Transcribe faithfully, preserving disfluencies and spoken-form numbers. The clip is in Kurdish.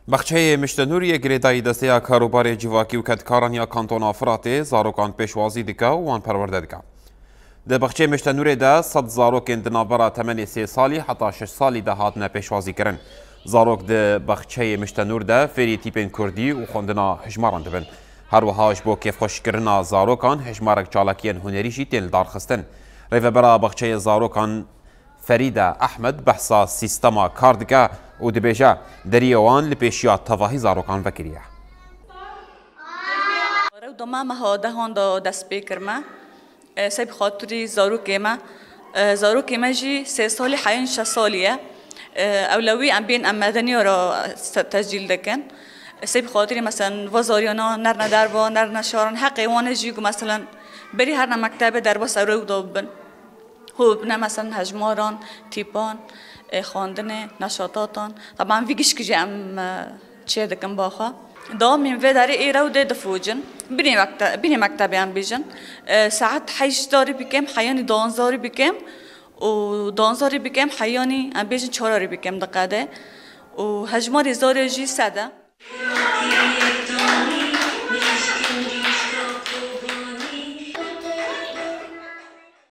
Baxçeyê Miştenûriyê girêdayî desteya karûbarê civakî û kedkaran ya Kantona Firatê zarokan pêşwazî dike û wan perwerde dike. Di baxçeyê Miştenûrê de sed zarokên di navbera temenê sê salî heta şeş salî de hatine pêşwazîkirin. Zarok di baxçeyê Miştenûr de fêrî tîpên kurdî û xwendina hejmaran dibin. Her wiha ji bo kêfxweşkirina zarokan hejmarek çalakiyên hunerî jî tên lidarxistin. Rêvebera baxçeyê zarokan Ferîde Ehmed behsa sîstema kar dike û dibêje, deriyê wan li pêşiya tevahî zarokan vekiriye. Rewda me meha dehan de dest pê kirme. E, sey bi xatirî zarokê me. E, zarokê me jî sê salî heyan şeş salî ye. E, ewlewî em bên em medeniya re se-, tescîl dikin. E, sey bi xatirî, meselen, va zariyana nerine derva, nerine şaran, heqê wan e jî ku, meselen, berî herine mektebê derbas ew rewda bibin. Hû bibine, meselen, hejmaran, tîpan, e, xwendinê, neşatatan. Taban vî gişkî jî em, e, çê dikin ba xwe. Dawamên vê derê ê rewdê dificin. Binê mekte-, binê mektebê em bêjin. E, saet heşt zarî bikim, heyanî duwanzeh zarî bikim. Û duwanzeh zarî bikim, heyanî em bêjin çar zarî bikim diqede. Û hejmarê zarê jî sed e.